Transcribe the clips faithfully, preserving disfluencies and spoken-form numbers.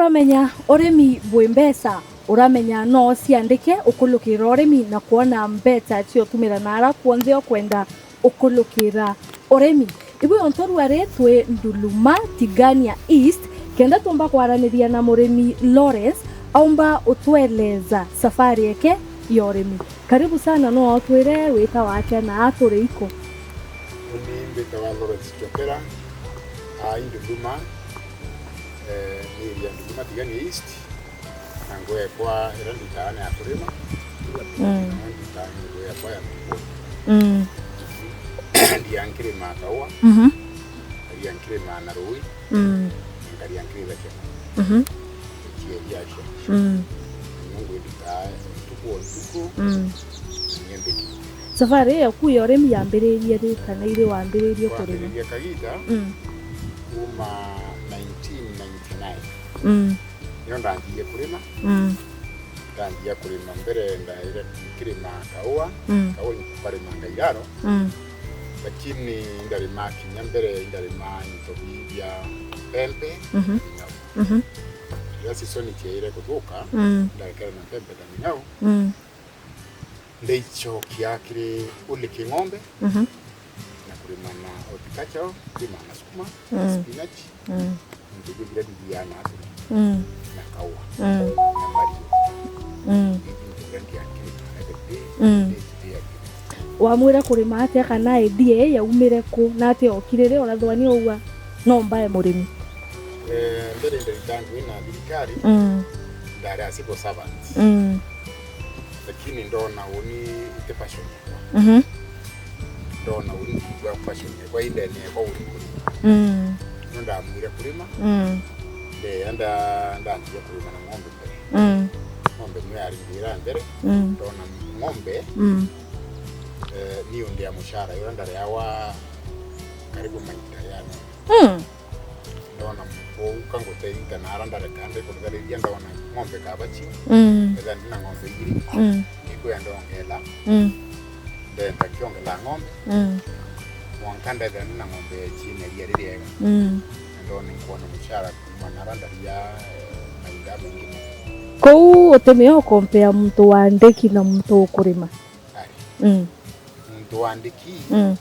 Uramenya urimi bwi mbeca, uramenya no ciandike ukulukira urimi na kwona mbeca cia utumira na ara kwonthe ukwenda ukulukira urimi. Ibui ontu rwari twi Nduluma, Tigania East, kenda tumba kwaraniria na murimi Lawrence, aumba utweleza safari yake ya urimi. Karibu sana, no utwire wita wake na aturi iku? Uni mbitawa Lawrence Chokera, ai Nduluma, eh, ni area Nduluma, Tigania East. Na ngugi yakwa iria ndutaga ni ya kurima. Mm. Na ndutaga ni ngugi yakwa ya ntuku. Mm. Ndia nkirima kaua. Mhm. Nkaria nkirima na rui. Mm. Na nkaria nkirima kiama. Mhm. Icio iria cio. Mm. Nio ngugi ndutaga ntuku o ntuku. Mm. Nio mbiki. Safari yaku ya urimi yambiririe ri kana iri wambiririe kurima? Kwambiriria kagiita, mm, kuma nineteen ninety-nine. Mm. Nio ndanjirie kurima. Mm. Ndanjia kurima mbere, ndaire nkirima kaua, mm, kaua nkukarima ngairaro. Mm. Lakini ndarima kinya mbere, ndarima into bia mpempe, mhm, na ming'au. Mhm. Riria season ciaire kuthuka, mm, ndarekera na mpempe na ming'au. Mm. Ndaichokia kiri uli king'ombe, mhm, na kurima na horticulture, kurima na sukuma, mm, spinach, mm, into biu biria bibiana aturi, mm, na kaua, mm, na mariu. Mm. Ibi into biria ndiakirima every day, mm, day to day akirima. Wamwira kurima atia, kana idea ii yaumire ku, na atia okire ri urathwa ni ugwa no mbae murimi? Eh, mbere ndaritangu ina thirikari, mm, ndari a civil servant. Mm. Lakini ndona uni iti passion yakwa. Mhm. Ndona uni ndigua passion yakwa indene yakwa uri kurima. Mm. No ndamwire kurima. Mm. Ndeya nda-, ndanjia kurima na ng'ombe mbere. Mm. Ng'ombe niyo yari mbira mbere. Mm. Ndona ng'ombe, mm, eh, niyo ndia mushara, yo ndareawa karibu maita ya ng'ombe. Mm. Ndona kou ka ngutei nkanara ndareka ndi kurugariria, ndona ng'ombe kabacio. Mm. Ethira ndi na ng'ombe igiri. Mm. Ikwenda ndongela. Mm. Ndenda nkiongela ng'ombe. Mm. Mwanka ndethira ndi na ng'ombe ciina iria ririega. Mm. Na ndona nkwona mucara kuuma nara ndaria, eh, mainda maingi mono. Kou utimea ukompea muntu wa ndiki na muntu ukurima? Ari. Mm. Muntu wa ndiki, mm,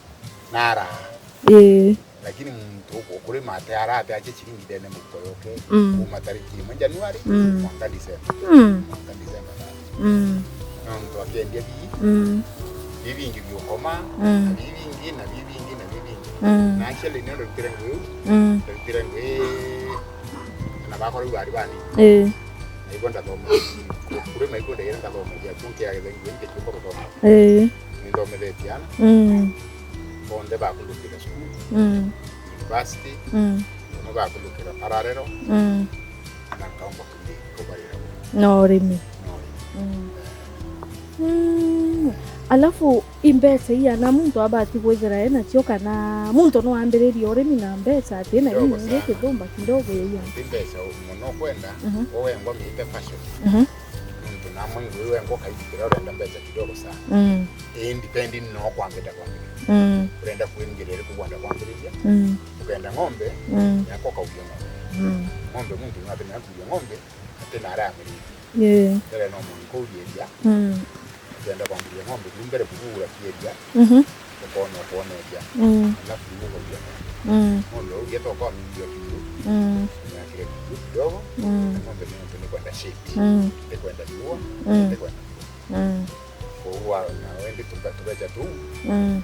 nara. Ii. Lakini muntu uku-, ukurima ate ara ate ache ciringi ndene mufuko yoke, mm, kuma tariki imwe Januari, mm, mwanka December. Mm. Mwanka December thirty. Mm. Nontu akiendia bii, mm, bibingi biukoma, mm, na bibingi, na bibingi, na bibingi. Mm. Na actually nio ndarutire ngui iu, mm, ndarutire ngui na bakora iu bari bani. Ii. Na ibo ndathoma, kurima iku ndaira ndathomagia, ku nkiagetha ngui ntikiumba guthoma. Ii. Ninthomethetie ana. Mm. Bonthe bakulukira cukuru, mm, university, mm, bamwe bakulukira paralelo, mm, na nkaumba kuthi kubarira bo. Na urimi. Na urimi. Mm. Mm. Alafu, i mbeca iana muntu abati kwithira enacio, kana muntu no ambiririe urimi na mbeca ati na kidogo ingi sana. Kithumba kidogo ya iana? Ti mbeca mono kwenda, mhm, we wengwa miite fashion. Mhm. Nontu namwe ngui wengwa ukaithikira urenda mbeca kidogo sana. Mm. Ii depending no kwambita kwambiriria. Mm. Urenda kwingira iriku kwenda kwambiriria? Mm. Ukenda ng'ombe, mm, yakwa ukauria ng'ombe. Mm. Ng'ombe muntu no atina kuria ng'ombe, atina aramiriria. Yeah. Mbere no mwanka urie iria. Mm. Ukenda kwambiriria ng'ombe, riu mbere kugura kieria, mhm, ukona ukona iria. Mm. Alafu riu ukauria ng'ombe. Mm. Ng'ombe ugieta ukamithia kiu, mm, yakire kiu kidogo, mm, ng'ombe ni ntu ni kwenda shade. Mm. Ni kwenda riua, mm, ni kwenda riua. Mm. Koguo wa-, na wendi tuka-, tubeca tuu, mm,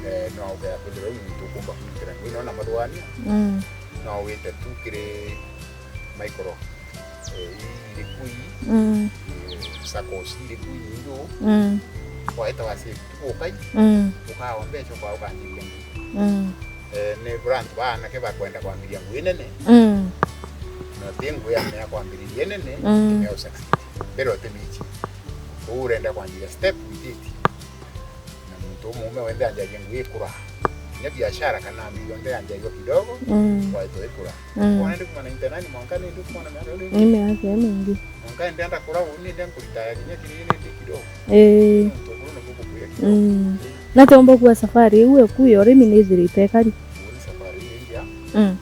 eh, no ukea kwithirwa wi muntu ukumba kwitira ngui, no na muthwania, mm, no wite tu kiri micro, eh, ii iri ku ii, mm, eh, saccos iri ku ii ingi uu, mm, waita wa save tu ukai, mm, ukawa mbeca ukwa ukanjiria ngui. Mm. Eh, ni bura antu ba anake bakwenda kwambiria ngui nene. Mm. Na ti ngui ya mea kwambiriria nene, mm, mea usucceed. Mbere utimici. Uu urenda kwanjiria step with it. Na muntu umuume wenthe anjagia ngui ikura. Kinya biashara kana ambi yonthe yanjagua kidogo, mm, kwaitwa ikura. Mm. Kwona ndi kuma ninety-nine mwanka nindi kuma na miaka iri. Ni miaka mingi. Mwanka nindi ndakura uu nindi nkuritaya kinya kiri nindi kidogo. Ii. Nontu ukuru niguo gukuya kidogo. Mm. Ii. Na tiomba kuga safari iu eku ya urimi ni ithirite ikari? Uu ni safari iu india. Mm.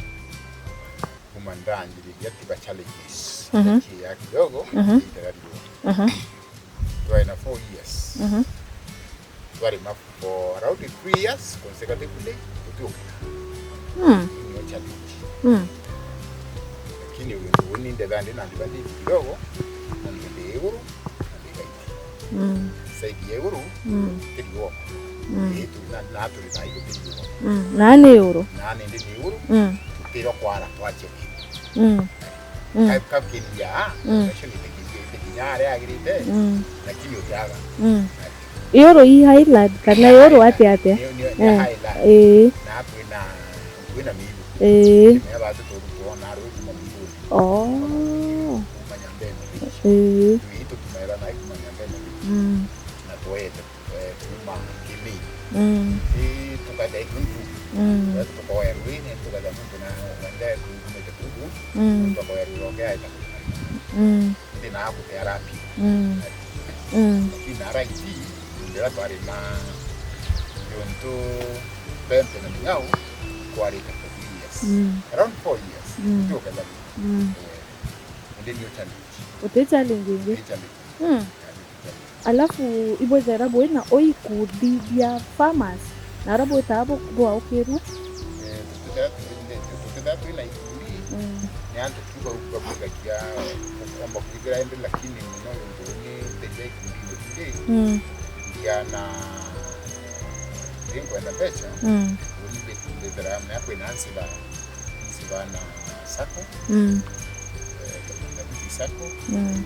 Kuma Ndanjiriria tiba challenges. Mhm. Ndakiea kidogo, Mhm. nitera riua. Mhm. Twaina four years. Mhm. Twarima for around three years consecutively, tutiukira. Mm. Nio challenge. Mm. Lakini untu uni ndetha ndi na advantage kidogo, nontu ndi iguru, na ndi gaiti. Mm. Side ya iguru, Mm. tiri woma. Mm. Ii, tu-, na, na turi na iguru tiri woma. Mm. Na ni iguru? Na ni ndi ni iguru, Mm. tutiro kwara twache Mm. Mm. Ka-, kakiria, Mm. acio ni tekinya aria agirite, Mm. lakini utiaga. Mm. Iguru i highland kana iguru atia atia? Ni, ni, ni Eh. highland. Ii. Na kwina, kwina miiru. Ii. Ni batu tu tuona rwi kuma miiru. Oh. Kuma Nyambene. Ii. Ni tukumaira na kuma Nyambene. Mm. Na tuete. Eh, kuma Kimii. Mm. Ii, tukaja ikuntu. Mm. Tukaja rwini, tukaja muntu na wende kumete kuku. Mm. Tukaja rwini, okay, aita. Mm. Ndi na akutea rapi. Mm. Mm. Lakini na raiti, ndira twari na yontu pempe na ming'au, kwari ka three years. Mm. Around four years. Mm. Ndio kaja. Mm. Eh, ndi ni challenge. Uti challenge ingi? Ni challenge. Mm. Alafu ibwithira bwina o ikundi bia farmers, na aria bwitaga bu-, bwaukirue? Eh, tutithira twi-, tutithira twina ikundi, Mm. ni antu tu bau babwithagia ukomba kwithira indi, lakini muno yontu ni nteja ikundini bingi, Mm. ndiana, ndinkwenda mbeca, Mm. uni mbithira mea kwina nsiba, nsiba na sacco, Mm. eh, Daudi Sacco, Mm.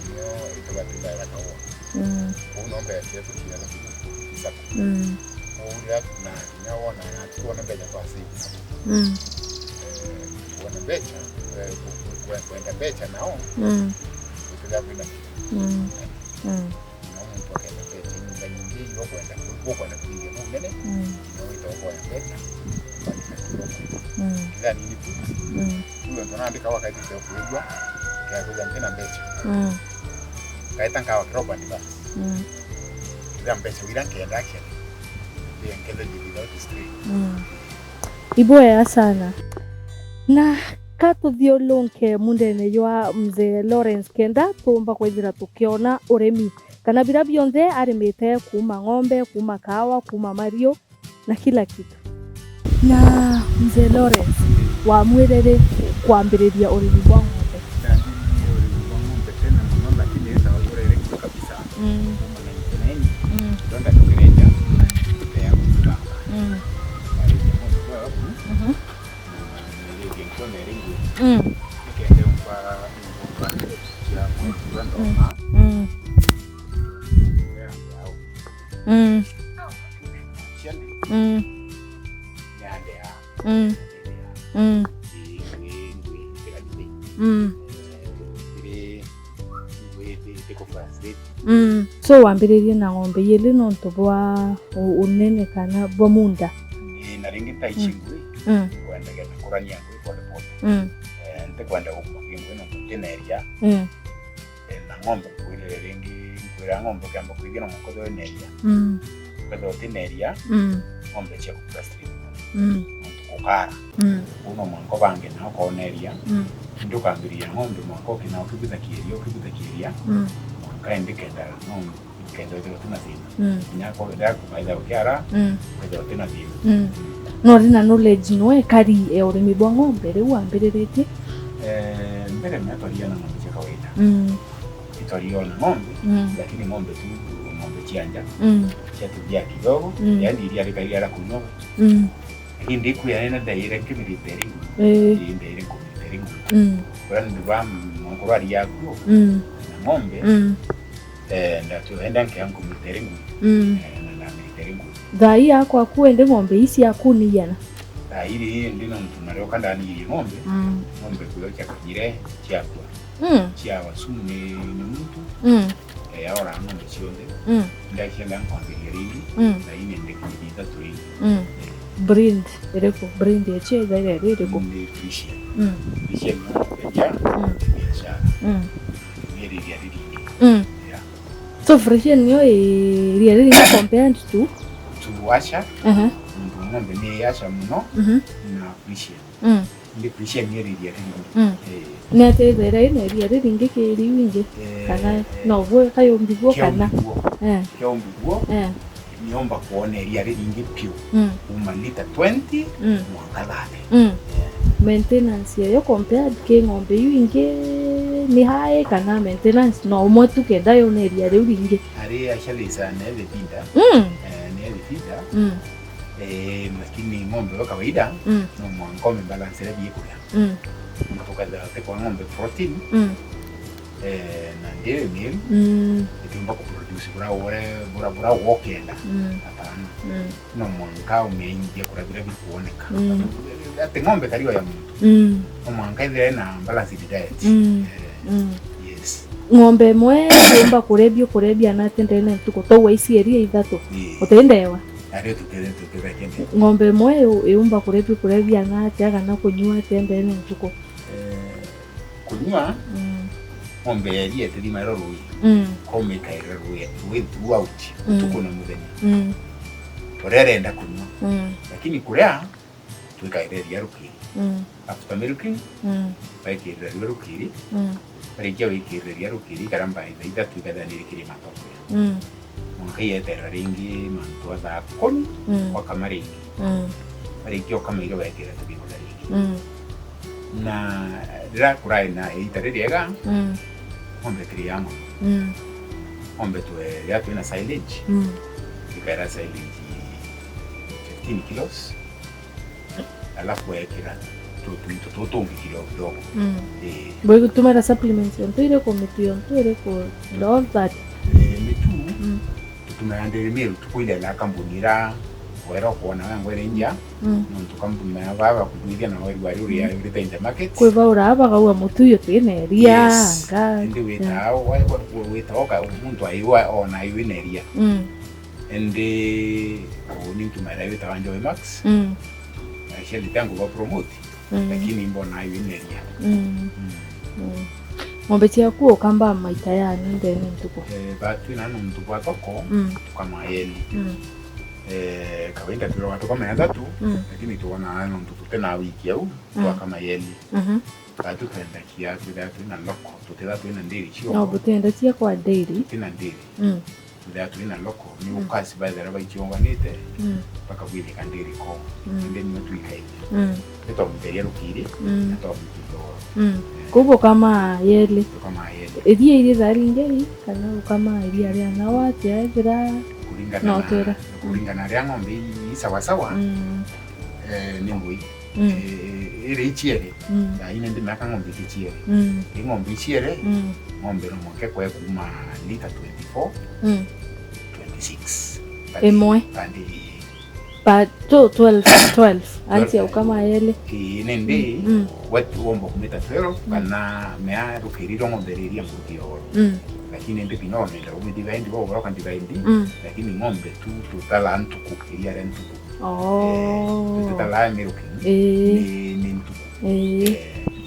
nio itugatithaira kaua. Mm. Kou no mbeca cietu ciega biu Sacco. Mm. Kou riria na kinya wona na twona mbeca twa save nabo. Mm. Eh, wona mbeca, eh, ku-, ku-, kwe-, kwenda mbeca nao, Mm. gutiga kwina kinya. Mm. Mm. No muntu akenda mbeca nyinga nyingi, iria ukwenda ku-, ukwenda kuthithia bau nene, Mm. kinya wita ukoya mbeca, ukathithia kirogo. Mm. Kinya nini tu. Mm. Tuge tontu nandi kawa kaithite kwigua, kea kwigua ntina mbeca. Mm. Ngaeta nkawa kirogo advance. Mm. Kinya mbeca wira nkenda action. Ndio nkenda jithi without stress. Mm. Ibwega sana. Na ka tuthiurunke mundene jwa Mzee Lawrence kenda tuumba kwithira tukiona urimi kana bira bionthe arimite, kuuma ng'ombe, kuuma kaawa, kuuma mariu, na kila kitu. Na Mzee Lawrence, wamwire ri kwambiriria urimi bwa ng'ombe? Ndambiririe urimi bwa ng'ombe tene mono, lakini itawa urere kabisa. Mm. Kuma ninety nine, Mm. ndonda tukirenja, ya kutuka. Mm. Arĩithia ng'ombe kwa waku, Mhm. na nĩrĩithia nkona ĩrĩ nguo. Mm. Nĩkenda umba, umba cia mweri wa ndoma. Mm. Mm. Mm. Mm. Mm. Mm. Mm. So wambiririe na ng'ombe iiri nontu bwa u-, unene kana bwa munda? Ii, na ringi ta ici Mm. ngui, Mm. kwendagia na kurania ngui pole pole. Mm. Eh, ntikwenda gukuma kingui nontu ntineria. Mm. Eh, na ng'ombe nkwirire ringi, nkwira ng'ombe ukiamba kwithia na mwanka uthwe wina iria. Mm. Ukethirwa utina iria, Mm. ng'ombe cia ku frustrate mono. Mm. Nontu kukara. Mm. Uu no mwanka ubange na ukona iria. Mm. Indi ukambiriria ng'ombe mwanka ukina ukibuthakia iria, ukibuthakia iria. Mm. Mwanka indi kenda ng'ombe, kenda withirwa utina thina. Mm. Kinya ko-, ndakumaitha ukiara, Mm. ukethirwa utina thina. Mm. No uri na knowledge nwe kari ya urimi bwa ng'ombe riu wambiriritie? Eh, mbere mea twaria na ng'ombe cia kawaida. Mm. Itwariona ng'ombe, Mm. lakini ng'ombe tu, ng'ombe cia nja, Mm. cia tuthia kidogo, Mm. yani iria rika iria rakunywa. Mm. Lakini ndikwira nina ndaire nkimilita iri ngui. Eh. Ii, ndaire nkumilita iri ngui. Mm. Kuria nduga mukuru aria akuo, Mm. na ng'ombe, Mm. eh, ndatu-, enda nkea nkumilita iri ngui. Mm. Eh, na ndamilita iri ngui. Thaa ii akwa ku indi ng'ombe ii ciaku ni igana? Thaa ii ndi nontu narioka ndanigirie ng'ombe, Mm. ng'ombe kuyo ciakanyire, ciakua. Mm. Ciawa sumu ni, ni muntu, Mm. eh, yaoraga ng'ombe cionthe. Mm. Ndacienda nkwambiria ringi, Mm. na ine ndikithitha turingi. Mm. Eh. Breed iriku? Breed ya cio ithaira iri iriku? Ni Friesian. Mm. Friesian no ya Mm. biashara. Mm. Ni riria riringi. Mm. Yeah. So Friesian niyo iria riringi compared to? To Ayrshire. Aha. Nontu ng'ombe ni Ayrshire muno Mhm. na Friesian. Mm. Ndi Christian ni iria riringi. Mm. Eh. Ni atia ithaira ina iria riringi ki riu ingi? Eh, kana eh, no bwe kayombi bwo kana? Kiombi bwo. Eh. Kiombi bwo. Eh. Niomba kuona iria riringi piu. Mm. Kuma lita twenty, mm, mwanka thirty. Mm. Eh. Maintenance yayo compared ki ng'ombe iu ingi ni high kana maintenance no umwe tu kenda yone iria riu ringi? Ari actually is an heavy feeder. Mm. Eh, ni heavy feeder. Mm. Eh, lakini ng'ombe wa kawaida, mm, no mwanka ume balance iria biikuria. Mm. Tukethira tukwa ng'ombe protein, mm, eh, na dairy meal, mm, itiumba kuproduce bura ure, bura, bura wokenda. Mm. Hapana. Mm. No mwanka ume ingia kura biria bikuoneka. Mm. Ati ng'ombe kari o ya muntu. Mm. No mwanka ithire na balanced diet. Mm. Eh, mm, yes. Ng'ombe imwe yumba kuria biukuria biana atia ndene ntuku? Tauga ici iria ithatu. Ii. Utindewa? Ario tukere tukere kende. Ng'ombe imwe yu-, yumba kuria biukuria biana atia kana kunyua atia ndene ntuku? Eh, kunyua, mm, ng'ombe ya iria itithima iro rui. Mm. Koma ikaira rui, rui throughout, mm, utuku na muthenya. Mm. Uria irenda kunyua. Mm. Lakini kuria, twikaira iria rukiri. Mm. After milking, mm, baikirira iria rukiri. Mm. Barikia gwikirira iria rukiri, ikara mbaa ithaithatu ikethira ni rikiri matoke. Mm. Mwanka ieterera ringi mantu a thaa kumi, mm, wakama ringi. Mm. Barikia ukama iria baikirira tubigura ringi. Mm. Na riria kurai na iita ririega, mm, ng'ombe tiri ya mono. Mm. Ng'ombe twe, riria twina silage, mm, ikaira silage fifteen kilos. Alafu wekira tu-, tuinto tutu tungi kidogo kidogo. Mm. Eh. Bwitumira supplements yontu iriku, miti yontu iriku, all that? Eh, mitu, mm, tutumira Dairy Meal, tukuilela kambuni ira wera ukwona wengwa iri njia, mm, nontu kambuni ya baba kuthithia na weru wari uria, mm, urite in the market. Kwi baura bagauga mutu uyu twina iria, yes, nga-, indi wita, yeah, wa-, wa-, wa-, wita oka muntu aiwa ona aiwina iria. Mm. Indi uni ntumaira witawa Joy Max. Mm. Actually, tangu ba promote, mm, lakini mbona ayo ineria. Mm. Mm. Mm. Ng'ombe ciaku ukamba maita yani ndene ntuku? Eh, ba twina nontu bwa thoko, mm, tukama yeli. Mm. Eh, kawaida twirwa tukama ya thatu, mm, lakini tuona nontu tutena wiki au, mm, twakama yeli. Mhm. Ba tutendakia, twithira twina loko, tutithira twina ndiri cio. No, butenda cia kwa dairy. Tutina ndiri. Mm. Twithira twina loko, ni, mm, ukasi baithira baichionganite, mm, bakabwithika ndiri ko. Mm. Indi nio twikaithia. Mm. Ni twamutheria rukiri, mm, na twamukithia ugoro. Mm. Eh. Koguo ukama yeli. Tukama yeli. Iria iri thari ngei, kana ukama iria ria nawa, tia ethira. Kuringana na, no twira, kuringana na ria ng'ombe i, i sawa sawa, mm, eh, ni ngui. Mm. Eh, iri iciere. Mm. Thaa ii nindi miaka ng'ombe iti ciere. Mm. I ng'ombe iciere, mm, ng'ombe no mwanka ikwe kuma lita twenty-four, mm, twenty-six. Imwe? Pande ii. Pa, to, twelve, twelve. Ansi ya ukama yeli. Ii, nindi, mm, wet-, womba kumita twelve, mm, kana mea rukiri rwa ng'ombe riria nguruki ya oro. Mm. Lakini nindi kinya wamenda umithia baindi, wogoroka ndibaindi, mm, lakini ng'ombe tu, tutala ntuku, iria ria ntuku. Oh. Eh, tutalaa milking. Eh. Ni, ni ntuku. Eh. Eh.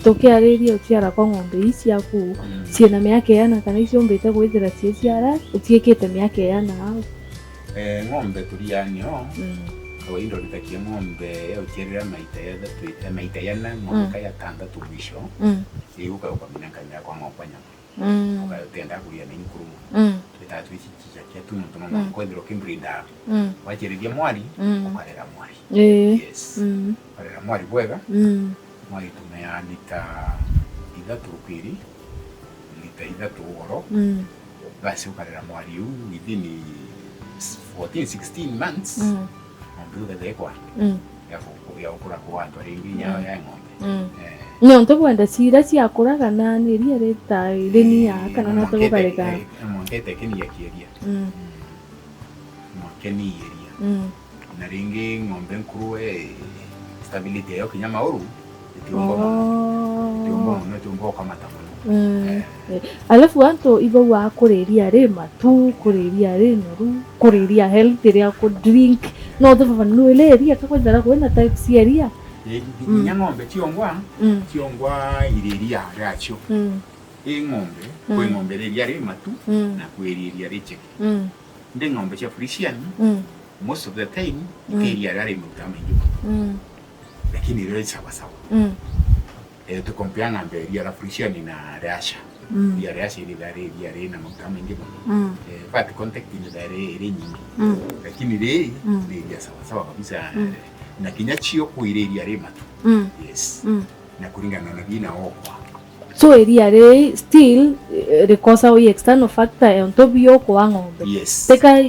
Tukiariria uciara kwa ng'ombe ii ciaku, mm, ciina miaka iana kana iciumbite kwithira ciiciara, uciikite miaka iana au? Eh, ng'ombe turianio, mm, kawaida uritakia ng'ombe ya uciarira maita ya thatu, eh, maita yana, mm, mwanka ya tandatu mwisho, mm, iu uka-, ukamina nkanya kwa ng'ombe nyama. Mm. Uka-, utenda kuria na inkuru mono. Mm. Twitaga twicichicakia tu nontu no, mm, mwanka kwithirwa ukibreeda. Mm. Waciariria mwari, mm, ukarera mwari. Ii. Yes. Mm. Ukarera mwari bwega. Mm. Mwari tumeaa lita ithatu rukiri, lita ithatu ugoro. Mm. Basi ukarera mwari uu within fourteen, sixteen months. Mm. Ng'ombe iu ikethira ikwa, mm, ya gu-, ya gukura kwa antu aria ingi inya, mm, ya ng'ombe. Mm. Eh. Nontu bwenda ciira ciakuraga na ni iria rita rini ya, eh, kana na mwanka ite-, gukarika, eh, mwanka itekenia kieria. Mm. Mm. Mwanka ni ieria. Mm. Na ringi ng'ombe nkuru, eh, stability yayo kinya mauru, itiumba mono. Oh. Itiumba mono, itiumba ukamata mono. Mm. Eh. Eh. Alafu antu ibaugaa kuriria ri matu, kuriria ri noru, kuriria healthy ria ku drink. No tufafanue ri iria ka kwithira kwina types cia iria. Eh, mm, kinya ng'ombe ciongwa, mm, ciongwa iri iria riacio. Mm. I ng'ombe, mm, kwi ng'ombe iri iria ri matu, mm, na kwi iri iria ri cheke. Mm. Ndi ng'ombe cia Friesian, mm, most of the time, mm, iti iria riria ri mauta maingi mono. Mm. Lakini Lakini iria ri sawa sawa. Mm. Eh, tukompea ng'ombe iria la Friesian na Ayrshire. Mm. Iria la Ayrshire ithithagira ri iria rina maguta maingi mono. Mm. Eh, fat content ithithagira ri, ri nyingi. Mm. Lakini ri, mm, ni iria sawa sawa kabisa. Mm. Na kinya cio kwi ri iria ri matu. Mm. Yes. Mm. Na kuringana na thina okwa. So iria ri still, eh, rikosa wi external factor ya untu bio kwa ng'ombe. Yes. Teka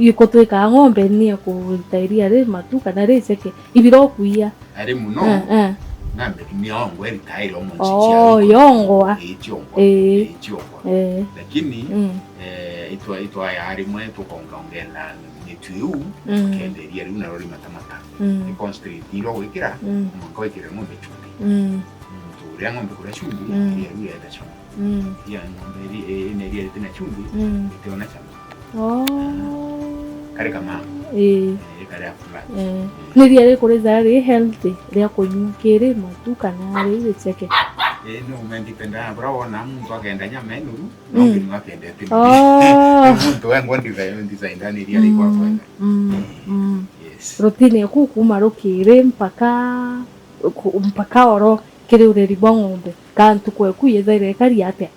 ikutwika ng'ombe ni ya kurita iria ri matu kana ri ceke. Ibiro kuia. Ari muno. Eh, eh. Ng'ombe ni yongwa iritaire omo nchichi. Oh, yongwa. Ii, ciongwa. Eh. Ii, ciongwa. Eh. Lakini, mm, eh, itwa, itwaya rimwe tukongaongela mitu iu, mm, kenda iria riu naro rimatamata. Mm. Ni concentrate iro gwikira, mm, mwanka wikire ng'ombe chumbi. Mm. Muntu uria ng'ombe kuria chumbi, mm, iria riu yenda chumbi. Mm. Iria ng'ombe iri, eh, ina iria ritina chumbi, mm, itiona chama. Oh. Kari kama. Ii. Eh, kari afula. Eh. Ni ria rikuriza ri healthy, ria kunywa kiri matu kana ri giceke? Eh, no, me ndipenda, bura wona muntu akenda nyama enuru, mm, no nginya akendete. Oh. Muntu wengwa nditha, nditha indani ria rikwa kwenda. Mm, mm. Yes. Routine yaku kuma rukiri mpaka, ku-, mpaka oro kiri ureri bwa ng'ombe. Ka ntuku eku yethaira ikari atia?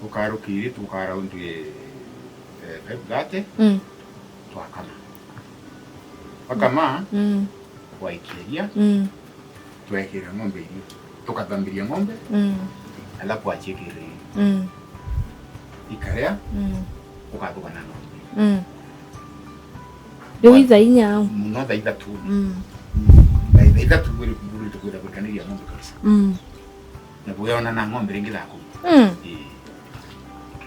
Tukarukiri, tukara undi, eh, five thirty, mm, twakama. Wakama, mm, waikia iria, mm, twekira ng'ombe irio. Tukathambiria ng'ombe, mm, alafu achiikire irio. Mm. Ikaria, mm, ukathugana ng'ombe. Mm. Riu ithaa inya au? Muno thaa ithatu. Mm. Thaa, thaa ithatu buri, buri tukwitha kurikaniria ng'ombe kabisa. Mm. Na bugionana ng'ombe ringi thaa kumi. Mm. Ii.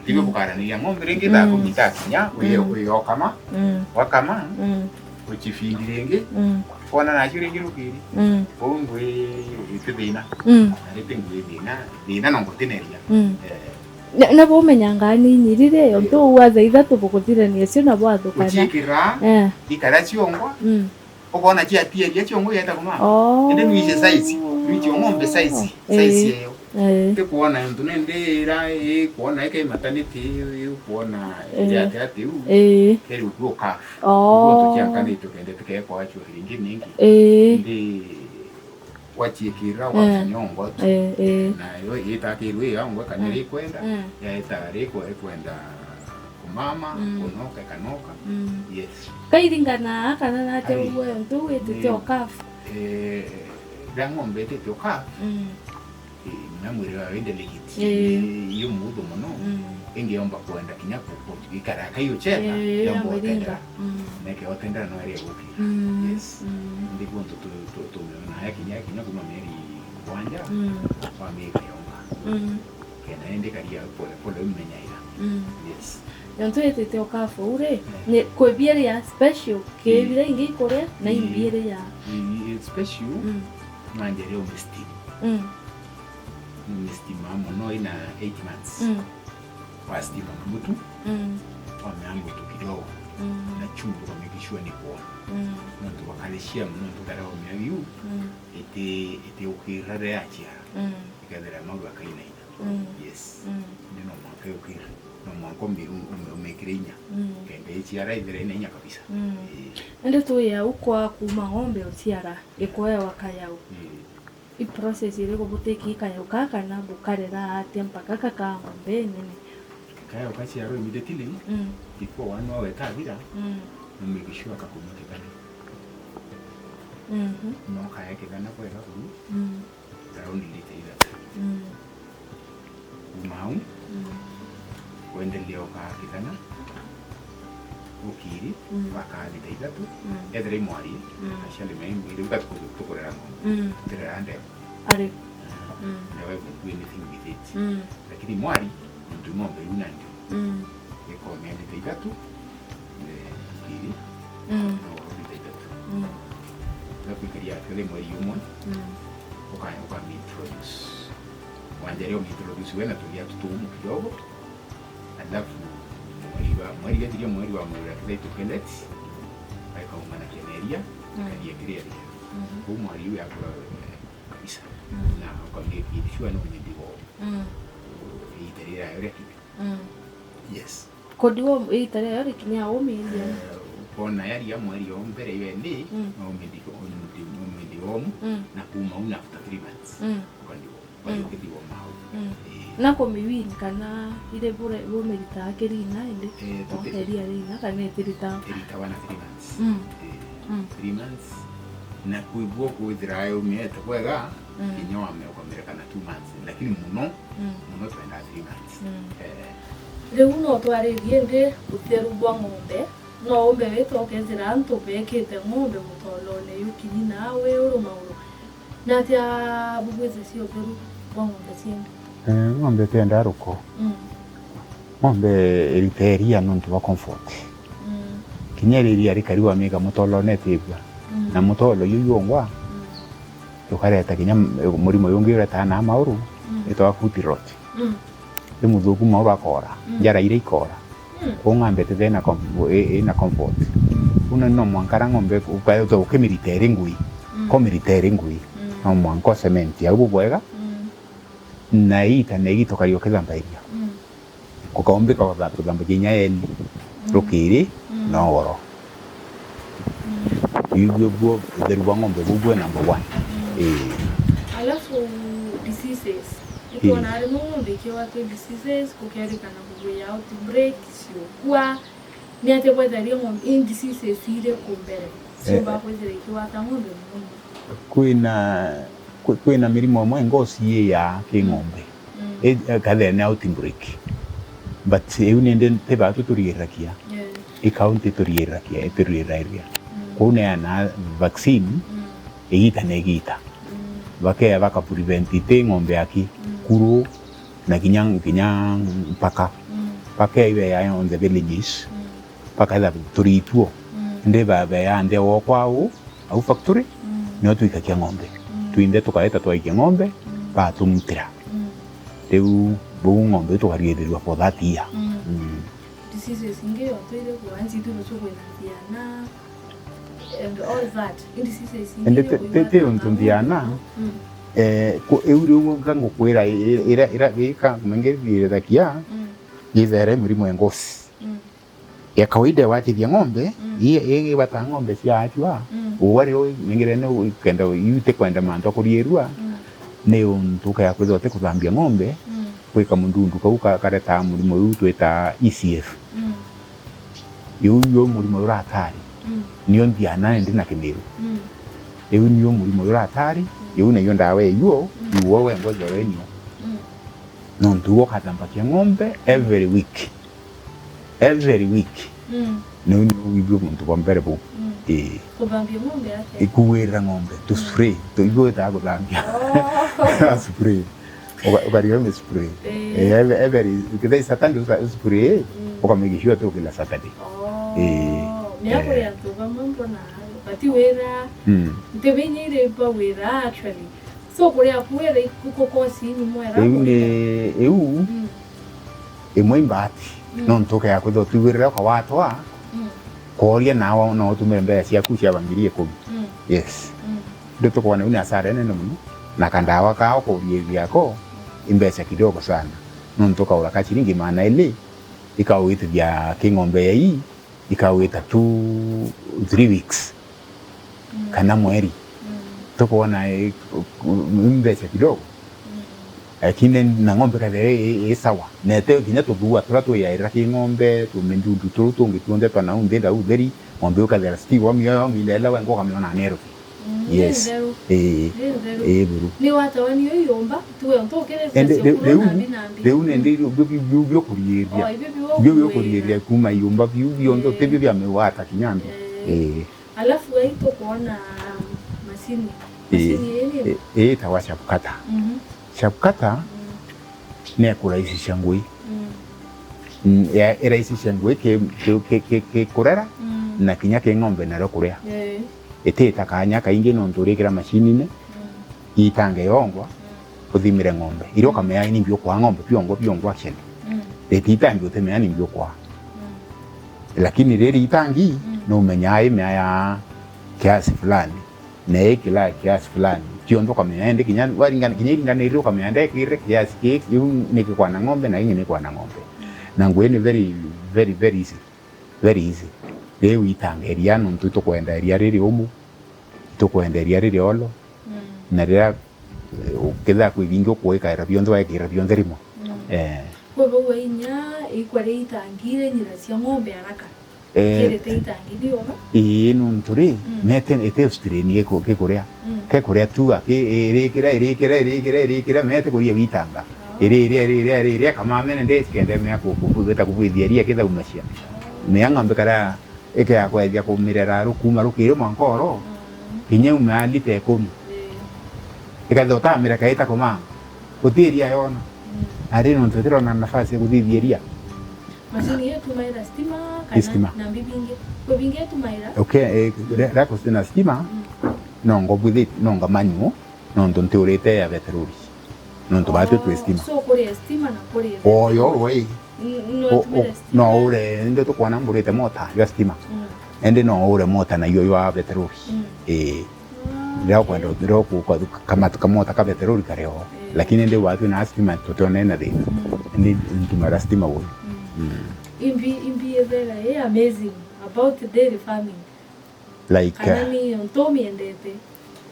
Tibi, mm, bukaraniria ng'ombe ringi thaa, mm, kumi itakinya, wi-, mm, wiyokama, mm, wakama, mm, uchifindi ringi, mm, kona nacio ringi rukiri. Mm. Kou ngwi iti thina. Mm. Na riti ngwi thina, thina no ngutineria. Mm. Eh. Na, na bumenyangaa ni nyirire, ontu uu wa thaa ithatu bukuthirania cio na bwathukana. Uchiikira, eh, ikara ciongwa, mm. Ukoona ciatiaria ciongo yeta kumama. Oh. Indi nwiche size, nwiche ng'ombe size, eh, size yeyo. Eh. Ti kuona untu nindi ira, i kuona ike maternity, i kuona, eh, iri ati ati u. Eh. Keri utuo calf. Oh. Utuo tuchiankanite kende tikekwa chwa ringi ningi. Eh. Indi wachiikira, eh, wakinya ongo tu. Eh, eh. Na yo itakirwe ya ongo kana, mm, rikwenda, mm, yaita rikwe kwenda kumama, mm, kunoka, ikanoka. Mm. Yes. Kairingana kana nate. Ai. Uwe untu witite, ni, o calf. Eh, ria ng'ombe itite o calf. Mm. Eh, na mwiri wayo inde likiti. Eh. Iyo muthu muno. Mm. Ingi yomba kwenda kinya ku-, ku-, ikara kai uchetha, eh, yomba yamiringa. Utendera. Mm. Neke otendera no ere guki. Mm. Yes. Mm. Ndi kuntu tu, tu, tu, na ya kinya, kinya kuma mieri mugwanja, mm, wa mieri yonga. Mm. Kenda indi karia pole pole umenyaira. Mm. Yes. Yontu itite o calf uu ri, eh, ni kwi biiri ya special, ki, mm, biria ingi ikuria, na, mm, imbiiri ya. I, i special, mm, nwanjeri o steam. Mm. Ni steam mono ina eight months. Mm. Wa steam na mutu, mm, wamea mutu kidogo, mm, na chumvi kwa make sure ni kuona. Mm. Nontu wa calcium, nontu kare wamea yu, mm, iti, iti ukirare achiara. Mm. Ikethira maru akainaina. Mm. Yes. Mm. Ndi no mwanka yukira. No mwanka umiru-, ume-, umikire inya. Mm. Kenda ichiara ithire ina inya kabisa. Mm. Ii. Indi tuya ukwa kuma ng'ombe uchiara, ikuewa kayau. Ii. I process iriku butiki kayau kaa kana bukarera atia mpaka kakaa ng'ombe nene? Kayau kachiarwa immediately, mm, before one hour itathira, mm, no make sure kakumwa kithana. Mhm. No kae kithana bwega buru, mm, around lita ithatu. Mm. Kuma au, mm, wendelee ukaa kithana, ukiri, mm, wakaa lita ithatu, mm, ethira i mwari, mm, aciari mai mwiri, uga tuku-, tukurera ng'ombe. Mm. Turera ndegwa. Ari. Mm. Mm. Never even do anything with it. Mm. Lakini mwari, nontu i ng'ombe iu nandi. Mm. Ikomea lita ithatu, eh, ukiri, mm, no lita ithatu. Mm. Igakwikaria atiri mweri umwe, mm, uka-, ukami introduce. Wanjaria umi introduce wena tugiatu tuumu kidogo. Alafu mweri wa, mweri gathiria mweri wa mweri akithai tu pellet, aikauma na keneria, mm, karia kiria ria. Mhm. Kuu mwari uyu akura kabisa. Mm. Na ukamake sure no nyendigo. Mm. Iita riria rio riakinya. Mm. Yes. Kodi wo iita riayo rikinya umiria? Eh, ukona yaria mweri o mbere yo eni, mm, no umithi-, umithi-, umithi-, Omu, mm, na kuuma au na after three months, mm, ukandiwa. Bari ukithirwa mau. Mm. Eh. Na kumiwin kana ire bure-, bumiritaa kirina indi? Eh, tuti- oteria rina kana itirita? Iritawa na three months. Mm. Eh, mm, three months. Na kwigua kwithira yumiete bwega, mm, kinya wamea ukamireka na two months. Lakini muno, mm, muno twenda three months. Mm. Eh. Riu no twaririe indi utheru bwa ng'ombe. No umbe wita ukethira antu bekite ng'ombe mutolone yukinyi nawe uru mauru. Na atia bubwithitie utheru bwa ng'ombe cienu? Eh, ng'ombe tiendaa ruko. Mm. Ng'ombe irita iria nontu bwa comfort. Mm. Kinya iria rikari wamika mutolone itibua. Mm. Na mutolo yu yongwa, mm, ukareta kinya m-, murimo yungi uretaga na mauru, mm, itwa foot rot. Mm. Ri muthuku mauru akoora, mm, njara iria ikoora. Mm. Kwou ng'ombe itithee na com-, i-, ina comfort. Mm. Kwou no, no mwanka ara ng'ombe uka-, uka-, ukimirita iri ngui, mm, komirita iri ngui, mm, no mwanka ucement au bubwega, mm, na iita na igiita ukari ukithambairia. Mm. Ukaumbika kutha-, kuthambagia inya eni, mm, rukiri, mm, na ugoro. Mm. Iu bio buo utheru bwa ng'ombe bubwe number one. Mm. Ii. Alafu diseases. Ii. Itwona rimwe ng'ombe ikiwatwa diseases, kukerikana kugwia outbreak, ciukua. Ni atia bwetharia ng'ombe, i diseases iri ku mbere? Eh. Ciumba kwithira ikiwata ng'ombe muno. Kwina, kwi-, kwina mirimo imwe ngoci iyaa ki, mm, ng'ombe. Mm. I-, ikathira ni outbreak. But iu nindi ti baatu turigiriragia. Yeah. I county turigiriragia, iturigiriragia. Mm. Kwou neana vaccine, mm, igiita na igiita. Mm. Bakea baka prevent iti ng'ombe aki, mm, kuru, na kinya, kinya mpaka. Mm. Bakea ibeya on the villages. Mm. Baketha turi ituo. Mm. Indi babeya nthi o kwao, au factory, mm, nio twikakia ng'ombe. Mm. Twinthe tukareta twaikia ng'ombe, mm, batumutira. Mm. Riu buu ng'ombe iu tukarigithirua for that year. Mm. Mm. Diseases ingi yo twire kuanzi tu rucu kwina thiana and all that. I diseases ingi. Indi ti, ti, ti untu thiana, mm, eh, ku-, iu riu nga ngukwira i-, i-, ira, ira, ika, mengirithirakia, mm, ithere mirimo ya ngoci. Mm. Ya kawaida iwatithia ng'ombe, mm, i-, i-, ibata ng'ombe ciaachua, mm, uwa rio nengere ni kenda iu ti kwenda mantu akuriirua, mm, ni untu ukaya kwithirwa ti kuthambia ng'ombe, mm, gwika mundundu kau ka-, karetaa murimo iu twitaa E C F. Mm. Iu yo murimo uria hatari. Mm. Nio nthiana ndi na kimiru. Mm. Iu nio murimo uria hatari, mm, iu nayo ndawa iyo, mm, iu we ngoja wenio. Mm. Nontu iwe ukathambakia ng'ombe every week. Every week. Mm. Niu, niu wigua muntu bwa mbere buu. Mm. Ii. Kuthambia ng'ombe atia? Ikuwirira ng'ombe, tu, mm, spray. Tu, ibu witaga kuthambia. Oh. Spray. Uka-, ukariga ume spray. Ii. Eh, every, every, kethira Saturday usa-, spray, mm, ukamake sure tu kila Saturday. Oh. Ii. Mea kuri antu bamwe mbona batiwira. Mm. Ntibinyire bawira actually. So kuria kwira ikuko kosi ni mwera. Iu ni, iu, mm, imwe imbati. Mm. Nontu ukea kwithirwa utiwirire ukawatwa, mm, kooria nawe no utumire mbeca ciaku cia bangiria ikumi. Mm. Yes. Mm. Ndio tukwona iu ni hasara nene muno. Na kandawa kao kuria biako, mm, imbeca kidogo sana. Nontu ukaura ka ciringi magana eri, ikawitithia ki ng'ombe ya ii, ikawita two, three weeks, mm, kana mweri. Mm. Tukwona, eh, ku-, ku-, mbeca kidogo. Mm. Lakini na ng'ombe kathira i, i, i sawa. Na ete kinya tuthua turia twiyairira ki ng'ombe, tumindudu turu tungi tuonthe twa nau nthi ndau theri, ng'ombe ukathira still wa mioyo, mile ila wenga ukamiona Nairobi. Mm, yes. Ni ntheru. Ii. Ni ntheru. Ii, buru. Ni watawa niyo yumba, tu we untu ukirite. Ende, cia riu, kuru riu, nambi nambi. Riu nindi, mm, biu, biu, biu, biu biukuriiria. Oh, ibio biu biu biukuriiria. Biukuriiria kuma yumba, biu bionthe, eh, ti biu bia miwata kinya mbi. Eh. Ii. Alafu ai tukwona macini. Ii. Macini ii ni? Ii, ii, itagwa Shapkata. Mhm. Shapkata, mm, ni ya kuraicisha ngui. Mm. Mm, ya, iraicisha ngui ki, ki, ki, ki, ki kurera, mm, na kinya ki ng'ombe nario kuria. Ii. Itita kanya kaingi nontu urikira macinine, mm, itange yongwa, mm, uthimire ng'ombe. Irio, mm, ukamenya ni mbi ukwa ng'ombe, biongwa, biongwa action. Mm. Rititangi utimenya ni mbi ukwa. Mm. Lakini riri itangi, mm, numenyaa imea ya kiasi fulani, na ii kila kiasi fulani. Kionthe ukamenya, indi kinya waringana, kinya iringanirire ukamenya ndekirire kiasi kii, kiu ni gikwana ng'ombe, na ingi ni kwana ng'ombe. Mm. Na ngui ni very, very, very easy. Very easy. Riu itanga iria nontu itukwenda iria riri umu, itukwenda iria riri olo, Na riria, eh, ukethira kwi bingi ukuikaira bionthe, waikira bionthe rimwe. Mm. Eh. Kwi bau inya ikwa ria itangi rinyiracia ng'ombe haraka. Eh, kirite itangi, ni wona? Ii, nontu ri, mm, mete ite strain giku-, gikuria. Mm. Gikuria tu aki-, irikira, irikira, irikira, irikira, mete kuria witanga. Ah. Iriria, iriria, iriria, kamamene ndikendemea ku-, ku-, ku-, gwita kubwithia iria kithaumacia. Mea ng'ombe karia ikea kwethia kumirera rukuma rukiri mwanka oro, mm, kinya iume alita ikumi. Ii. Ikethia utamira kaita kumanga. Guti iria yona. Mm. Ari nontu itirona nafasi ya kuthithia iria. Macini iyo itumaira stima kana stima. Na mbi bingi? Kwi bingi itumaira? Okay, eh, ria, ria kutina stima, mm, no ngobwithi-, no ngamanywo, nontu ntiurite ya beterori. Nontu batu twi stima. So, kuria stima na kuria beterori. Oyo rwe. N-, no o-, utumire o-, stima. No ure, indi tukwona ngurite mota ya stima. Mm. Indi no ure mota nayo ya beterori. Mm. Ii. Riria ukwenda, riria uku-, uku-, kamatu kamota ka beterori kari o. Eh. Lakini ndi watu na stima tutionene na thina. Mm. Ndi ntumira stima uyu. Mm. Mm. Imbi, imbi ethera i amazing about dairy farming. Like, kana, uh, ni untu miendete?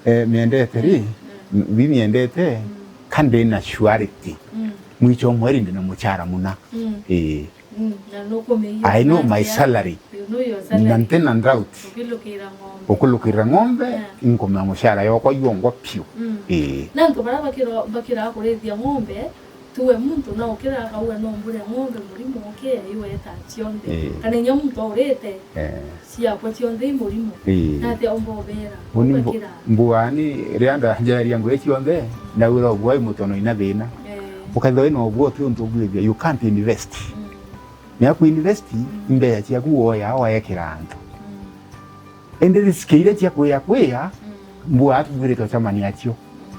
Eh, miendete ri? Mm. M-, bi miendete, mm, ka ndi na surety. Mm. Mwicho mweri ndi na muchara muna. Mm. Ii. Mm, na nukumenya I know my salary. You know your salary. Na ntina doubt. Ukilukira ng'ombe. Ukulukira ng'ombe, yeah, inkumenya mushara yokwa yongwa piu. Mm. Ii. Na antu baria bakira-, bakiraga kurithia ng'ombe, tuwe muntu na ukira akauga no mbure ng'ombe murimo uke, iwe eta cionthe. Ii. Kana inya muntu aurite, eh, ciakwa cionthe i murimo. Ii. Na atia umba ubera? Uni mbu-, bakira. Mbuani, riria ndanjaria ngui cionthe, ndauga ubua i mutono ina thina. Eh. Ukethirwa wina ubua uti untu ubwithia, you can't invest. Mm. Mea ku invest, mm, i mbeca ciaku woya, waekera antu. Mm. Indi risk iria cia kwia kwia, mm, mbua atubwirite ucemania acio. Mm.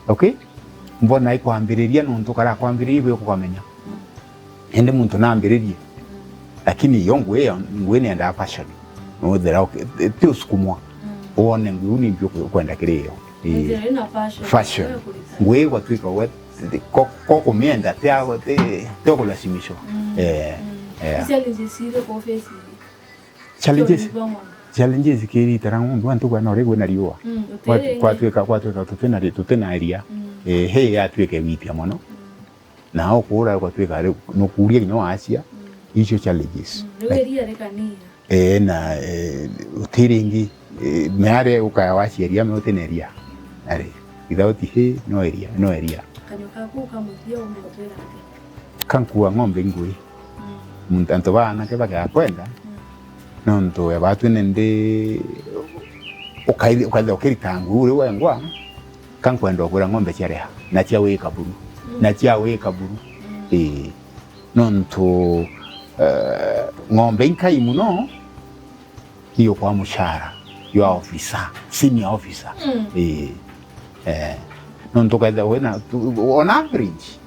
Okay? Mbona ikwambiriria nontu kara kwambiriria ibwe kukamenya. Mm. Indi muntu nambiririe. Mm. Lakini yo ngui yo, ngui niendaa passion. Nuthira uki-, ti usukumwa. Mm. Wone ngui uu nimbi uku-, ukwenda kiri yo. Ii. Nthira ina passion. Passion. Yo kurita. Ngui gwatuika we, ko, ko kumienda, ti a-, ti, ti ukulazimishwa. Mm. Eh, mm, eh. Challenges iriku uface? Challenges, challenges kiritara ng'ombe, antu bwana uri kwina riua. Mm, gwa-, gutiri ingi. Gwatuika, gwatuika tutina ri-, tutina iria. Mm. Eh, he yatuika witia mono. Mm. Na ukura gwatuika riu nukuria kinya wacia, mm, icio challenges. Mm, riu iria rikania. Eh, na, eh, utiri ingi, eh, meare ukaya wacia iria, me utina iria. Ari, without he, no iria, no iria. Kanyua kaku ukamuthia umutwira atia? Kankua ng'ombe ingui. Mm. Muntu, antu ba anake bagakwenda, mm, nontu ya batwi nindi ukaithia, ukaithia ukirita nguu uri wengwa, kankwenda ugura ng'ombe cia reha, na cia wika buru, mm, na cia wika buru. Mm. Ii. Nontu, eh, ng'ombe inkai muno, iyo kwa mushara, you are officer, senior officer. Mm. Ii. Eh. Nontu ukethira wina, tu-, on average,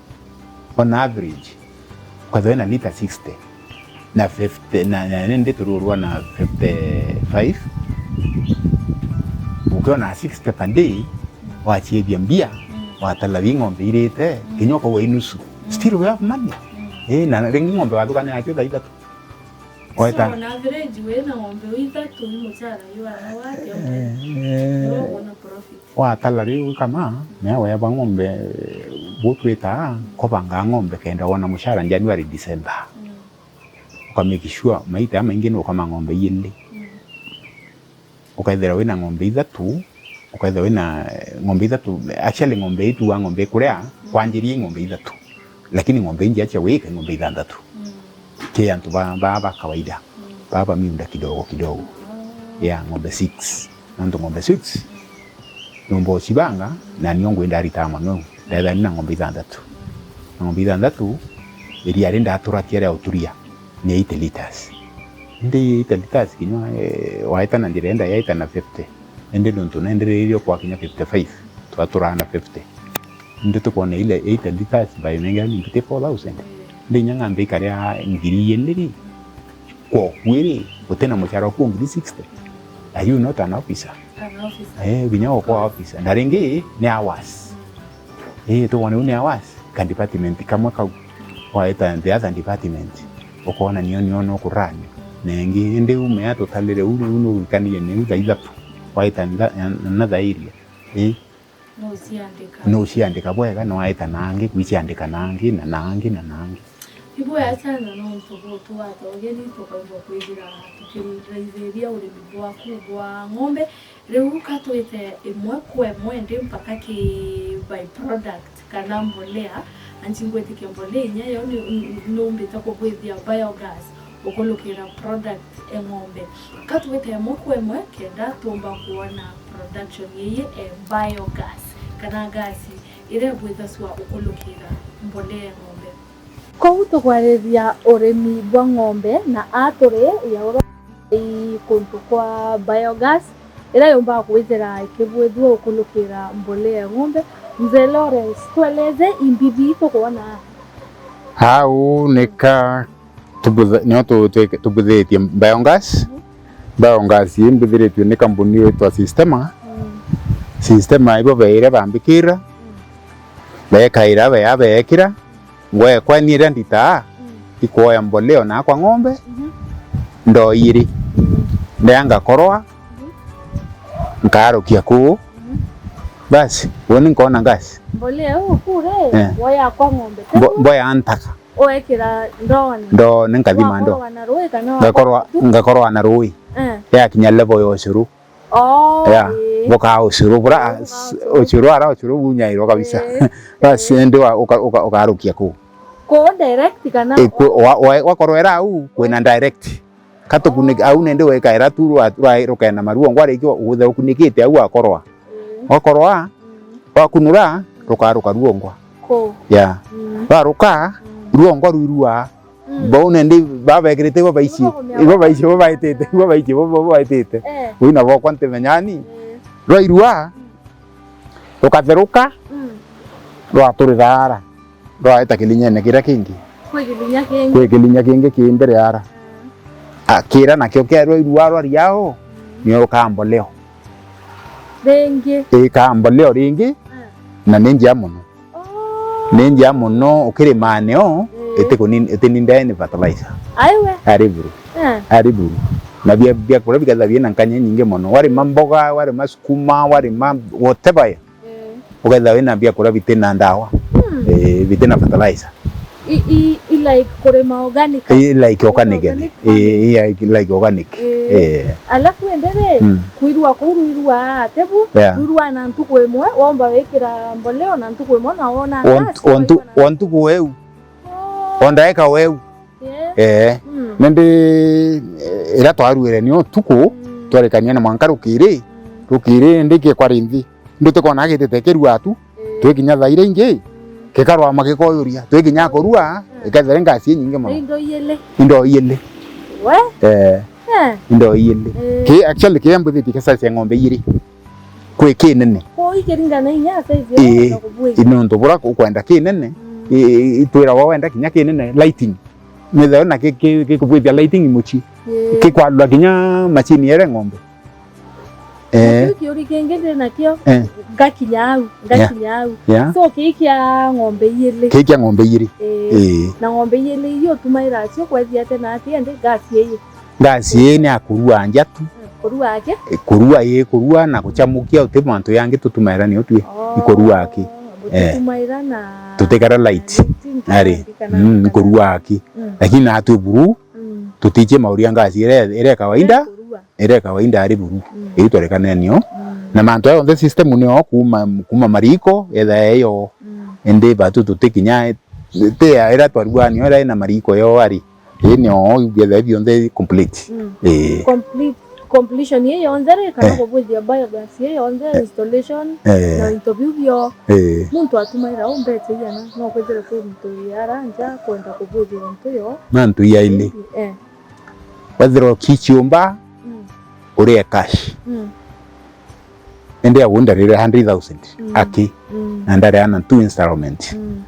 on average, ukethira wina lita sixty, na fifty, na, na, na nindi tururwa na fifty-five, ukiona sixty per day, wachiithia mbia, mm, watala wi ng'ombe irite, mm, kinya ukauga inusu. Mm. Still we have money. Mm. Eh, na ringi ng'ombe wathukania nacio thaa ithatu. Weta. So, on average, wina ng'ombe ithatu, i muchara yu ana wake, eh, eh, niwe wona profit. Watala riu kama, mea weba ng'ombe, gutwita, kobanga ng'ombe kenda wona muchara January, December. Mm. Uka make sure, maita maingi ni ukama ng'ombe iyili. Mm. Ukethira wina ng'ombe ithatu, ukethira wina, eh, ng'ombe ithatu, actually ng'ombe itu wa ng'ombe ikuria, mm, kwanjiria i ng'ombe ithatu. Lakini ng'ombe ingi acha wika ng'ombe ithanthatu. Mm. Ki antu ba, ba, ba kawaida. Mm. Ba ba miunda kidogo kidogo. Oh. Ya ng'ombe six. Nontu ng'ombe six, nyomba ucibanga, na nio ngwenda arita mono. Ndethani na ng'ombe ithanthatu. Na ng'ombe ithanthatu, iria ri ndaturatia ria uturia. Ni eight liters. Indi eight liters kinya, eh, waita na njira enda yaita na fifty. Indi nontu nendereirie kwa kinya fifty-five, twaturaa na fifty. Indi tukwona ile eight liters by mega ni fifty-four thousand. Indi inya ng'ambe ikaria ngiri ijiri ri, kwa ukuiri, uti na muchara uku ngiri sixty. Are you not an officer? An officer. Eh, kinya ukwa officer. Na ringi ni hours. Ii, tuone uu ni hours, ka department kamwe kau. Waita the other department, ukoona nio, nio nukurani. Na ingi, indi uu mea tutalire uu, uu nuwikanirie niu thaa ithatu. Waita ntha-, another area. Ii. Nuciandika. Nuciandika bwega, nwaita nangi, gwiciandika nangi, na nangi, na nangi. Ibwega sana nontu butwata ugeni tukaigua kwithira tukiraithiria urimi bwaku bwa ng'ombe. Riu ka twite imwe kwa imwe ndi mpaka ki by-product kana mbolea, anci ngwitikia mbolea inya yo ni, ni, numbite kubwithia biogas ukulukira product e ng'ombe. Ka twite imwe kwa imwe kenda tumba kuona production ii e biogas kana gas iria ibwithasua ukulukira mbolea e ng'ombe. Kou tukwariria urimi bwa ng'ombe na aturi ya ura i kuntu kwa biogas iria yumbaga kwithira ikibwithua ukulukira mbolea ya ng'ombe. Mzee Lawrence, tueleze imbibi tukwona aa. Au nika tubutha-, nio tu-, tu-, tubuthitie biogas. Mhm. Biogas ii mbuthiritue ni kambuni yitwa Sistema. Mm. Sistema ibo beire bambikira, mm, bekaira bea beekira, ngwekwa ni iria nditaa, mm, ikwoya mbolea nakwa ng'ombe, mhm, ndoo iri. Mm. Ndea ngakorwa, mhm, nkarukia kuu. Mhm. Basi, uni nkona gas. Mbolea uu kuu ri, eh, woya kwa ng'ombe. Mbo-, mboya ntaka. Wekira ndoone. Ndoone, nkathima ndoo. Wakorwa na rui kana wakorwa tu? Ngakorwa, ngakorwa na rui. Eh. Yakinya level ya ucuru. Oh, yeah. Ii. Bukaa ucuru bura, bukaa ucuru. Ucuru ara ucuru bunyairwa kabisa. Ii. Basi, ii, ndi wa, uka-, uka-, ukarukia kuu. Kuu direct kana? Ii, ku-, wa-, wa-, wakorwa era au, kwina direct. Katukuniki-, au nindi wekaira tu rwa, rwa, rukenama ruongwa riki uthe ukunikite au wakorwa. Mm. Wakorwa, mm, wakunura, rukaruka ruongwa. Kuu. Yeah. Mm. Rwaruka, mm, ruongwa rwirua. Mm. Bau nindi babekirite ibo baici. Ibo baici, ibo baitite, ibo baici, ibo, ibo baitite. Eh. Wina bokwa ntimenyani. Mm. Rwairua, mm, rukatheruka, mm, rwaturira ara. Rwaeta kirinyene kiria kingi. Kwi kirinya kingi. Kwi kirinya kingi ki mbere ara. Mm. Akira nakio kiarua irua rwa riao, mm, nio rukaa mboleo. Ringi. Ii, kaa mboleo ringi, mm, na ni njia mono. Oh. Ni njia mono ukirima nio, mm, itikunini-, itinindae ni fertilizer. Aiwe. Ari buru. Mm. Ari buru. Na bia, biakuria bikethira biina nkanya nyingi mono. Warima mboga, warima sukuma, warima whatever. Eh. Ukethira wina biakuria bitina ndawa. Hmm. Eh, bitina fertilizer. I, i, i like kurima organic? I like organic. Organic farming. Eh, i like organic. Eh. Eh. Alafu indi ri, hmm, kwirua kuu rwirua ati bu, yeah, rwirua na ntuku imwe, womba wikira mboleo na ntuku imwe na wona gas, wontu-, wontu-, waigua na wa ntuku eu. Oh. O ndaika weu. Yeah. Eh. Mm. Nindi, eh, iria twaruire nio utuku, mm, twarikania na mwanka rukiri, mm, rukiri ndi kiekwa rinthi. Ndu tukona gitite kirua tu, eh, twikinya thaa iria ingi, mm, kikarwama gikoyuria, twikinya kurua, mm, ikethira ngasi inyingi mono. Indo iyili. Indo iyili. We? Eh. Eh. Indo iyili. Eh. Ki, actually, kiria mbuthitie kia size ya ng'ombe iyiri. Kwi kinene. Kuu ikiringana inya size ya, ii, ng'ombe kubwithia. Ii, nontu buria ukwenda kinene, mm, ii, itwirawa wenda kinya kinene, lighting. Nithawe na ki-, ki-, gikubwithia lighting mucii. Ii. Kikwalura kinya machine yere ng'ombe. Eh. Nakio kiuri kingi ndi nakio, eh, ngakinya au, yeah, ngakinya au. Yeah. So, kii kia ng'ombe iyili. Kii kia ng'ombe iyili. Ii. Ii. Na ng'ombe iyili iyo utumaira cio kwethia ati na ati, indi gas ii? Gas ii ni ya kurua njatu. Mm, kurua aki? Eh, kurua ii, kurua na gucamukia, uti mantu yangi tutumaira nio twi. Oh, ikurua aki. Eh. Butitumaira na tutikara light. Light, ari, kana, mm, kana kurua aki. Mm. Lakini natwi buru, mm, tutichie mauria gas iria, iria kawaida. Iria kurua. Iria kawaida ari buru. Mm. Iu twarekane nio. Mm. Na mantu aya onthe system nio kuma, kuma mariko, etha eyo. Mm. Indi batu tutikinya, ti ya iria twarua nio iria ina mariko yo ari. Ii nio igetha bionthe complete. Mm. Ii. Complete, completion ii yonthe ri, kana, eh, kubwithia biogas ii yonthe, eh, installation, eh, na into biu bio. Ii. Muntu atumaira u mbeca igana, no kwithire kwi muntu yara nja kwenda kubwithia into yo. Mantu yaili. Eh. Wethirwa ukichiumba, mm, urie cash. Mm. Indi agu ndarire hundred thousand, mm, aki. Mm. Na ndareana two installment. Mm.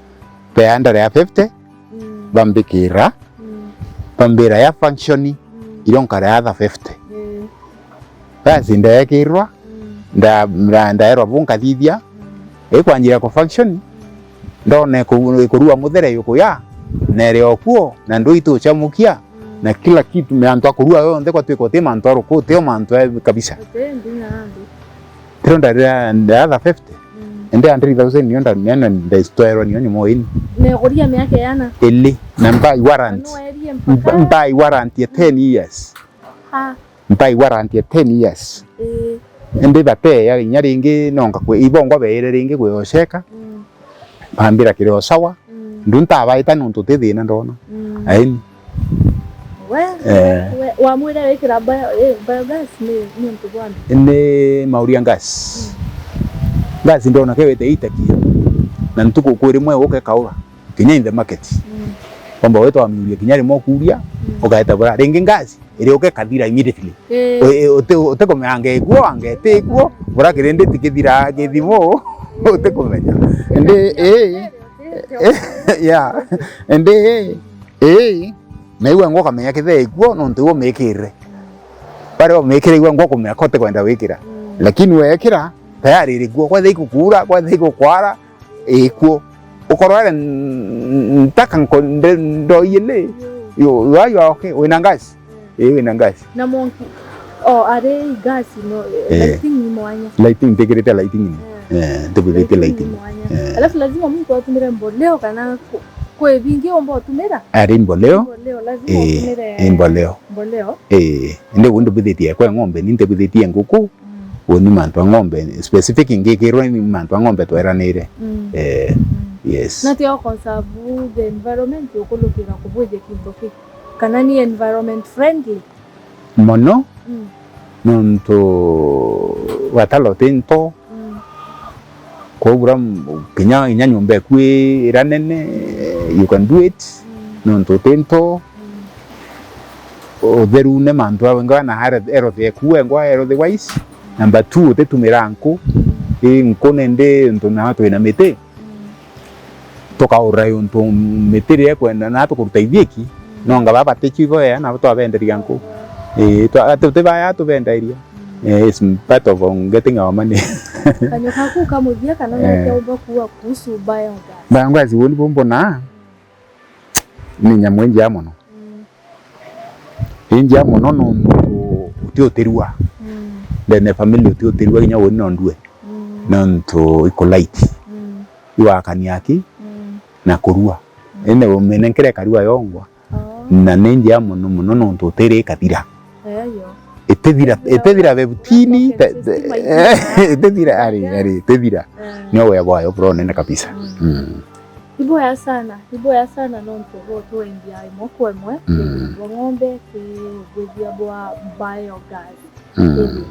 Pea ndareana fifty, mm, bambikira, mm, bambira ya function, mm, irio nkare other fifty. Mm. Basi, ndekirwa, mm, nda-, nda-, ndaerwa bu nkathithia, mm, ikwanjira ku function, mm, ndone ku-, kurua muthere yukuya, nere okuo, na ndui tuchamukia, mm, na kila kitu, mantu akurua yonthe kwa twiko ti mantu aruku, ti o mantu e kabisa. Uti ndunya nandi. Tiro ndarira, ndarira fifty. Mm. Indi a three thousand nio nda-, nio na ndestwerwa nio nyumo ini. Neguria miaka yana? Ili, na mbai warrant. Mba-, mbai warrant ya ten years. Ha. Mbai warrant ya ten years. Ii. Indi bateya inya ringi nonga kwi-, ibongwa beere ringi kwiocheka. Mm. Bambira kiri o sawa. Mm. Ndu ntabaita nontu ti thina ndona. Mm. Aini. We, eh, we, wamwire wikira bio-, eh, biogas ni, ni untu bwani? Ni mauria gas. Mm. Gas ndona kewete itakia. Na ntuku kwi rimwe uke kaura. Kinya in the market. Mm. Omba wita wamiuria kinya rimwe ukuria, mm, ugaeta bura. Ringi gas, iri uke kathira immediately. Eh. U-, u-, uti, uti kumenya ange ikuo, ange ti ikuo, bura kirindi tikithira githimo, uti kumenya. Indi, eh, yeah. Indi, eh, eh, na iwe ngo ukamenya kithee ikuo, nontu iwe umikirire. Baria umikire iwe ngo kumenya ko uti kwenda wikira. Mm. Lakini wekira, tayari iri kuo, kwethia ikukuura, kwethia igukwara, ikuo. Ukorwa ere n-, ntaka nko-, nde-, ndoiyele. Mm. Yo, yo, yo, okay, wina gas? Mm. Ii, wina gas. Na monki, oh, ari gas no, eh, eh, lighting ni mwanya. Lighting, ntikirite lighting ni. Eh. Eh, ntibwithitie lighting ni lighting. Mwanya. Eh. Alafu lazima mtu atumire mboleo kana ku-, kwi bingi umba utumira? Ari mboleo. Mboleo, lazima, eh, utumire, eh, mboleo. Mboleo. Eh, indi undi bwithitie kwe ng'ombe, ni ntibwithitie nguku. Mm. Uni mantu a ng'ombe, specific ngikirwe ni mantu a ng'ombe tweranire. Mm. Eh, mm, yes. Na tio conserve the environment ukulukira kubwithia kintu ki? Kana ni environment friendly? Mono. Mm. Nontu watalo ti nto. Mm. Kwou bura m-, kinya, kinya nyomba eku i-, ira nene, you can do it. Mm. Nontu ti nto. Mm. Utherune mantu a wengwa na health, health eku wengwa, health wise. Number two, utitumira nku. Mm. I nku nindi ntu na twina miti. Mm. Tukaura untu miti riria ikwenda na tukuruta ithiiki, mm, nonga baba ticio ibo ya, nabo twabenderia nku. Ii, twa-, ati uti baya tubenderia. Mm. Eh, it's part of getting our money. Kanyo kaku kamuthia kana, eh, nokia umba kuuga kuhusu biogas? Biogas, uuni bumbona, ni nyamu injia mono. Mm. Injia mono nontu uti utirua. Mm. Ndene family uti utirua kinya uuni no ndue. Mm. Nontu iku light. Mm. Iwakania aki, mm, na kurua. Mm. Indi uminenkere ikarua yongwa. Oh. Na ni njia mono mono nontu utiri ikathira. Eyo. Itithira, itithira. Itithira bebutini, itithira, ari, ari, itithira. Eh. Ni oya bwayo bro nene kabisa. Mm. Mm. Iboya sana, iboya sana nontu bwa utwendia imwe kwa imwe, mm, kigwithia bwa ng'ombe, kigwithia bwa biogas. Mm. Indi